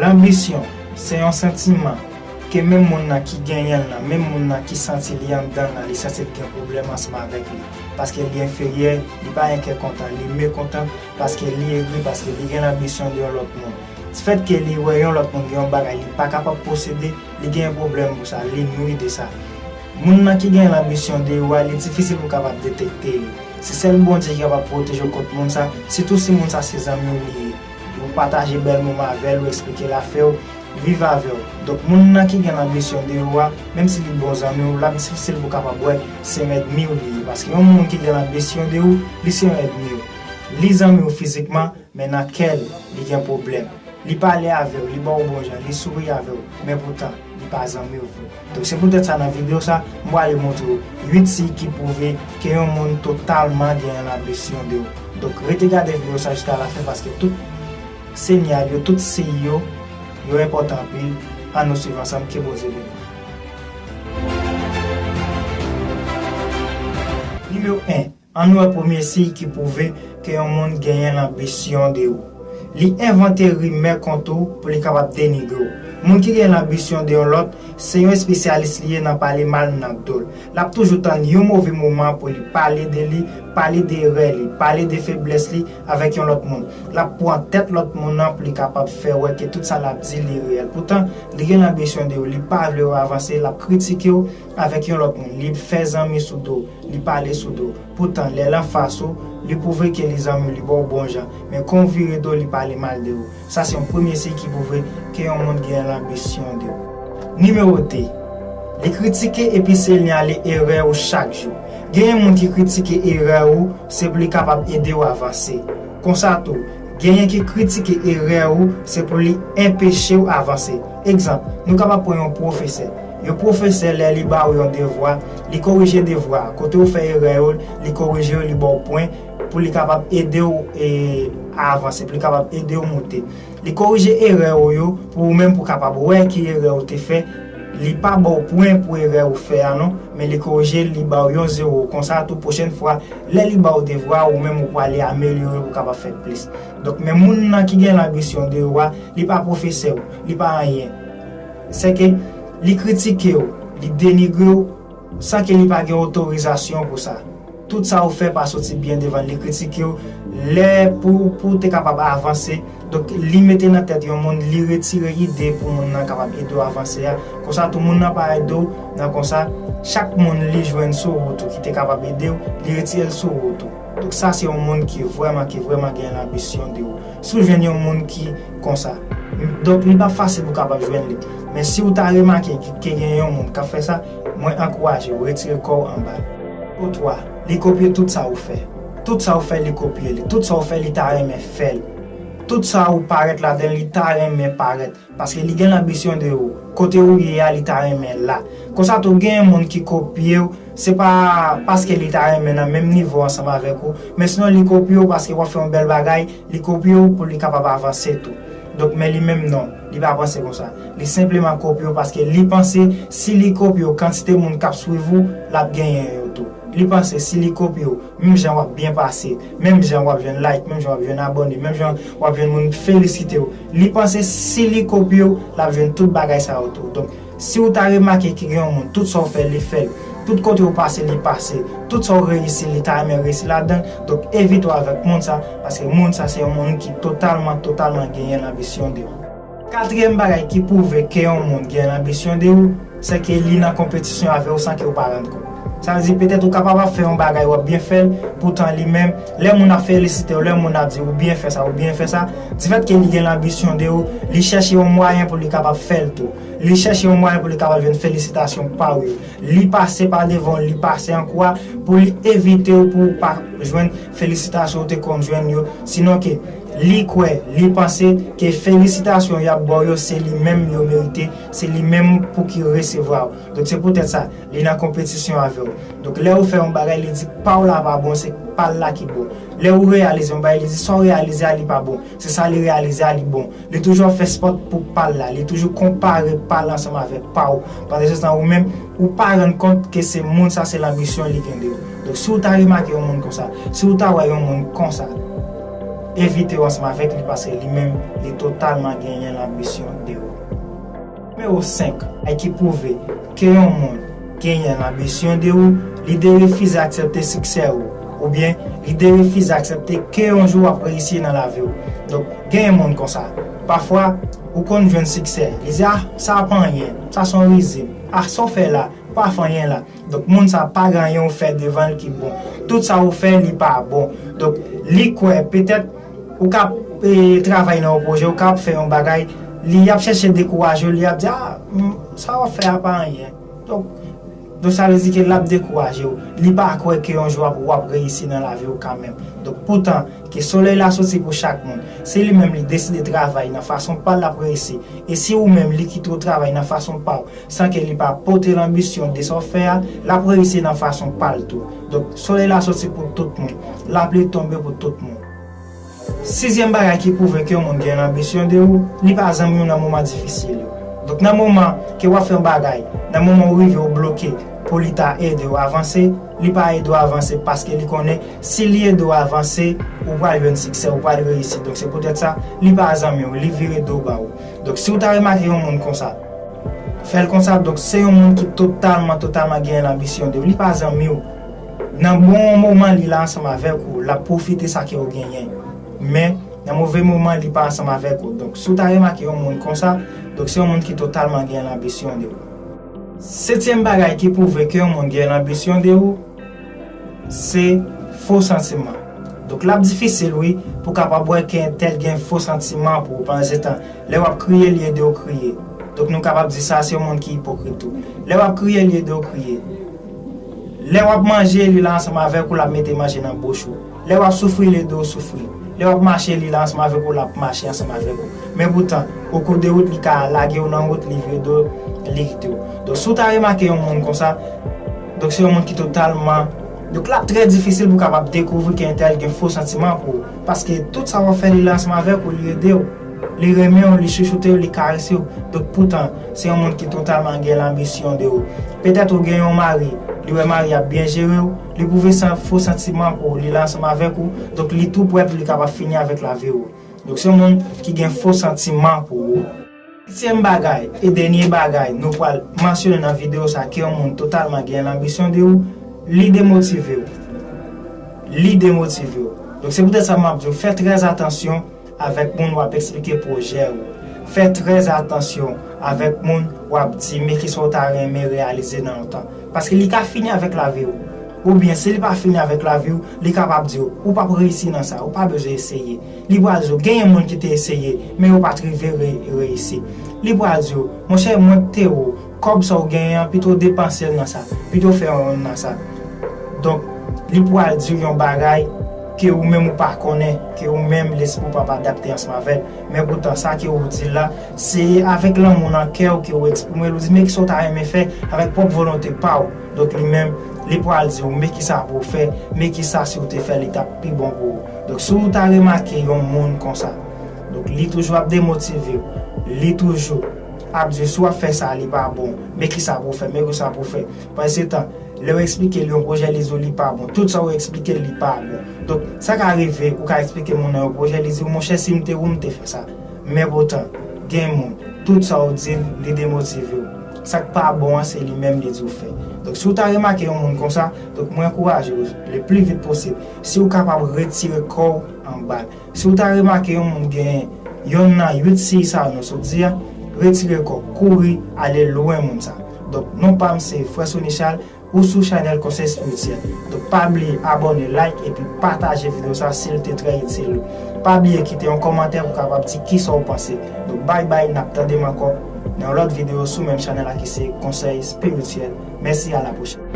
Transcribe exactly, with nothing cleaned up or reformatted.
Lanbisyon se yon santiman ke menm moun nan ki genyen l lan, menm moun nan ki santi li anndan l lan, li santi l gen pwoblèm ansanm avèk li. Paske li enferyè, li pa gen kè kontan, li mekontan paske li egri, paske li gen lanbisyon de yon lòt moun. Difèt ke li wè yon lòt moun gen yon bagay li pa kapab posede, li gen pwoblèm pou sa, li nwi de sa. Moun nan ki gen lanbisyon de ou a, li difisil pou kapab detekte li. Se sèl Bondye ki kapab pwoteje w kont moun sa, sitou si moun sa se zanmi w li ye. Ou pataje bèl moman avè l, ou eksplike l afè w, viv avè w. Donk, moun nan ki gen lanbisyon de ou a, menm si li bon zanmi w, l ap difisil pou kapab wè se yon ènmi w li ye. Paske yon moun ki gen lanbisyon de ou, li se yon ènmi w. Li zanmi w fizikman, men nan kè l, li gen pwoblèm. Li pale avè w, li ba w bon jan, li souri avè w, men poutan, li pa zanmi w vre. Donk, se poutèt sa, nan videyo sa, m pwale montre w uit siy ki pwouve ke yon moun totalman gen lanbisyon de ou. Donk, rete gade videyo sa jiska lafen, paske tout sinyal yo, tout siy yo, yo enpòtan anpil. Ann nou swiv ansanm, ke Bondye beni w. Nimewo en. Ann wè premye siy ki pwouve ke yon moun genyen lanbisyon de ou. Li envante rimè kont ou pou li kapab denigre w. Moun ki gen lanbisyon de yon lòt, se yon espesyalis li ye nan pale mal nan do l. L ap toujou tann yon move moman pou li pale de li, pale de erè li, pale de feblès li avèk yon lòt moun. L ap pran tèt lòt moun nan pou li kapab fè wè ke tout sa l ap di li reyèl. Poutan, li gen lanbisyon de ou, li pa vle w avanse, l ap kritike w avèk yon lòt moun, li fè zanmi sou do w, li pale sou do w. Poutan, lè l anfas ou, li pwouve ke li zanmi w, li ba w bon jan, men kon w vire do, li pale mal de ou. Sa se yon premye siy ki pwouve ke yon moun gen lanbisyon de ou. Nimewo de. Li kritike epi sinyale erè ou chak jou. Genyen moun ki kritike erè ou, se pou li kapab ede w avanse. Konsa tou, genyen ki kritike erè ou, se pou li enpeche w avanse. Egzanp, nou kapab pran yon pwofesè. Yon pwofesè, lè li ba w yon devwa, li korije devwa a. Kote w fè erè yo, li korije yo, li ba w pwen pou li kapab ede w, e, avanse, pou li kapab ede w moute. Li korije erè ou yo pou ou menm pou kapab wè ki erè ou te fè. Li pa ba w pwen pou erè ou fè a non, men li korije l, li ba w yon zewo. Konsa tou, pwochèn fwa, lè li ba w devwa, ou menm ou prale amelyore pou kapab fè plis. Donk, men moun nan ki gen lanbisyon de ou a, li pa pwofesè w, li pa anyen. Sèke li kritike w, li denigre w, san ke li pa gen otorizasyon pou sa. Tout sa ou fè pa soti byen devan l, li kritike w. Lè pou, pou w te kapab avanse, donk, li mete nan tèt yon moun, li retire ide pou moun nan kapab ede w avanse a. Konsa tou, moun nan pa ede w nan konsa, chak moun li jwenn sou wout ou ki te kapab ede w, li retire l sou wout ou. Donk, sa se yon moun ki vrèman, ki vrèman gen lanbisyon de ou. Si w jwenn yon moun ki konsa, donk, li p ap fasil pou w kapab jwenn li. Men si w ta remake ke, ke gen yon moun k ap fè sa, mwen ankouraje w, retire kò w anba l. Nimewo twa, li kopye tout sa ou fè. Tout sa ou fè, li kopye li. Tout sa ou fè, li ta renmen fè l. Tout sa ou parèt ladan l, li ta renmen parèt. Paske li gen lanbisyon de ou. Kote ou ye a, li ta renmen la. Konsa tou, gen moun ki kopye w, se pa paske li ta renmen nan menm nivo ansanm avèk ou, men sinon li kopye w paske w ap fè yon bèl bagay, li kopye w pou li kapab avanse tou. Donk, men li menm non, li pa panse konsa. Li senpleman kopye w paske li panse si li kopye w, kantite moun k ap swiv ou, l ap genyen yo tou. Li panse si li kopye w, menm jan w ap byen pase, menm jan w ap jwenn like, menm jan w ap jwenn abòne, menm jan w ap jwenn moun felisite w. Li panse si li kopye w, l ap jwenn tout bagay sa yo tou. Donk, si w ta remake ke gen yon moun, tout sa w fè, li fè l. Tout kote w pase, li pase. Tout sa w reyisi, li ta renmen reyisi ladan l. Donk, evite w avèk moun sa, paske moun sa se yon moun ki totalman, totalman genyen lanbisyon de ou. Katriyèm bagay ki pwouve ke yon moun gen lanbisyon de ou, se ke li nan konpetisyon avè w san ke w pa rann kont. Sa vle di, petèt ou kapab ap fè yon bagay, w ap byen fè l, poutan li menm, lè moun ap felisite w, lè moun ap di ou byen fè sa, ou byen fè sa, difèt ke li gen lanbisyon de ou, li chèche yon mwayen pou li kapab fè l tou. Li chèche yon mwayen pou li kapab jwenn felisitasyon pa w yo. Li pase pa devan w, li pase an kwa pou li evite w pou w pa jwenn felisitasyon ou te konn jwenn yo. Sinon ke li kwè, li panse ke felisitasyon y ap ba w yo, se li menm yo merite, se li menm pou ki resevwa w. Donk, se poutèt sa, li nan konpetisyon avè w. Donk, lè ou fè yon bagay, li di pa w la pa bon, se pa l la ki bon. Lè ou reyalize yon bagay, li di sa w reyalize a, li pa bon. Se sa li reyalize a, li bon. Li toujou ap fè spòt pou pa l la. Li toujou konpare pa l ansanm avèk pa w. Pandan se tan, ou menm, ou pa rann kont ke se moun sa, se lanbisyon li gen de ou. Donk, si w ta remake yon moun konsa, si w ta wè yon moun konsa, evite w ansanm avèk li, paske li menm, li totalman genyen lanbisyon de ou. Nimewo senk, bagay ki pwouve ke yon moun genyen lanbisyon de ou, li derefize aksepte siksè ou, oubyen li derefize aksepte ke yon jou w ap reyisi nan lavi w. Donk, genyen moun konsa. Pafwa, ou konn jwenn siksè, li di, "Ah, sa pa anyen, sa se yon rizib. Ah, sa w fè la, pa fè anyen la." Donk, moun sa pa gen anyen ou fè devan l ki bon. Tout sa ou fè, li pa bon. Donk, li kwè, petèt, ou ka ap, e, travay nan yon pwojè, ou ka ap fè yon bagay, li ap chèche dekouraje w, li ap di, "Ah, mm, sa w ap fè a pa anyen." Donk, donk, sa vle di ke l ap dekouraje w. Li pa kwè ke yon jou w ap, w ap reyisi nan lavi w kanmenm. Donk, poutan, ke solèy la soti pou chak moun. Si li menm li deside travay nan fason pa l, l ap reyisi. E si ou menm li kite w travay nan fason pa w, san ke li pa pote lanbisyon de sa w fè a, l ap reyisi nan fason pa l tou. Donk, solèy la soti pou tout moun. Lapli tonbe pou tout moun. Sizyèm bagay ki pwouve ke yon moun gen lanbisyon de ou, li pa zanmi w nan moman difisil yo. Donk, nan moman ke w ap fè yon bagay, nan moman ou rive ou bloke pou li ta ede w avanse, li pa ede w avanse paske li konnen si li ede w avanse, ou pral jwenn siksè, ou pral reyisi. Donk, se poutèt sa, li pa zanmi w, li vire do ba ou. Donk, si w ta remake yon moun konsa, fè l konsa, donk, se yon moun ki totalman, totalman genyen lanbisyon de ou. Li pa zanmi w. Nan bon moman li la ansanm avèk ou, l ap pwofite sa ke w genyen. Men, nan move moman, li pa ansanm avèk ou. Donk, si w ta remake yon moun konsa, donk, se yon moun ki totalman genyen lanbisyon de ou. Setyèm bagay ki pwouve ke yon moun genyen lanbisyon de ou, se fo santiman. Donk, l ap difisil, wi, pou w kapab wè ke entèl gen fo santiman pou ou. Pandan se tan, lè w ap kriye, li ede w kriye. Donk, nou kapab di sa, se yon moun ki ipokrit tou. Lè w ap kriye, li ede w kriye. Lè w ap manje, li la ansanm avèk ou, l ap mete manje nan bouch ou. Lè w ap soufri, li ede w soufri. Lè w ap mache, li la ansanm avèk ou, l ap mache ansanm avèk ou. Men poutan, o kou de wout, li ka lage w nan wout, li vire do, li kite w. Donk, si w ta remake yon moun konsa, donk, se yon moun ki totalman, donk, l ap trè difisil pou w kapab dekouvri ke entèl gen fo santiman pou ou. Paske tout sa w ap fè, li la ansanm avèk ou, li ede w. Li renmen w, li chouchoute w, li karese w. Donk, poutan, se yon moun ki totalman gen lanbisyon de ou. Petèt ou gen yon mari, li wè mari ap byen jere w, li pwouve san, fo santiman pou ou, li la ansanm avèk ou, donk, li tou prè pou li kapab fini avèk lavi w. Donk, se yon moun ki gen fo santiman pou ou. Sizyèm bagay e dènye bagay nou pral mansyone nan videyo sa, ke yon moun totalman gen lanbisyon de ou, li demotive w. Li demotive w. Donk, se poutèt sa m ap di w, fè trè atansyon avèk moun w ap eksplike pwojè ou. Fè trè atansyon avèk moun w ap di, men kisa w ta renmen reyalize nan yon tan. Paske li ka fini avèk lavi w. Oubyen, si li pa fini avèk lavi w, li kapab di w, ou p ap reyisi nan sa, ou pa bezwen eseye. Li pral di w, genyen moun ki te eseye, men yo pa t rive re-, reyisi. Li pral di w, monchè, mwen te wè w, kòb sa w genyen an, pito w depanse l nan sa, pito w fè yon nan sa. Donk, li pral di w yon bagay ke ou menm ou pa konnen, ke ou menm lespri w p ap adapte ansanm avè l. Men poutan, sa ke ou di la, se avèk lanmou nan kè w ke ou eksprime l, ou di, men kisa w ta renmen fè avèk pwòp volonte pa w. Donk, li menm, li pral di w, men kisa pou w fè, men kisa si w te fè, li t ap pi bon pou ou. Donk, si w ta remake yon moun konsa, donk, li toujou ap demotive w, li toujou ap di w, si w ap fè sa, li pa bon, men kisa pou w fè, men kisa pou w fè. Pandan se tan, lè w eksplike l yon pwojè, li di w li pa bon. Tout sa w eksplike l, li pa bon. Donk, sa ka rive, ou ka eksplike moun nan yon pwojè, li di w, monchè, si m te ou, m te fè sa. Men poutan, gen moun, tout sa w di l, li demotive w. Sa k pa bon an, se li menm li di w fè. Donk, si w ta remake yon moun konsa, donk, mwen ankouraje w, le pli vit posib, si w kapab retire kò w anba l. Si w ta remake yon moun gen yonn nan uit siy sa yo nou sot di a, retire kò w, kouri, ale lwen moun sa. Donk, non pa m se Frè Sony Charles, ou sou chanèl Konsèy Espirityèl. Donk, pa bliye abòne, like, epi pataje videyo sa si l te trè itil ou. Pa bliye kite yon kòmantè pou w kapab di kisa w panse. Donk, bay bay, n ap tande m ankò nan yon lòt videyo sou menm chanèl la ki se Konsèy Espirityèl. Mèsi, a la pwochèn.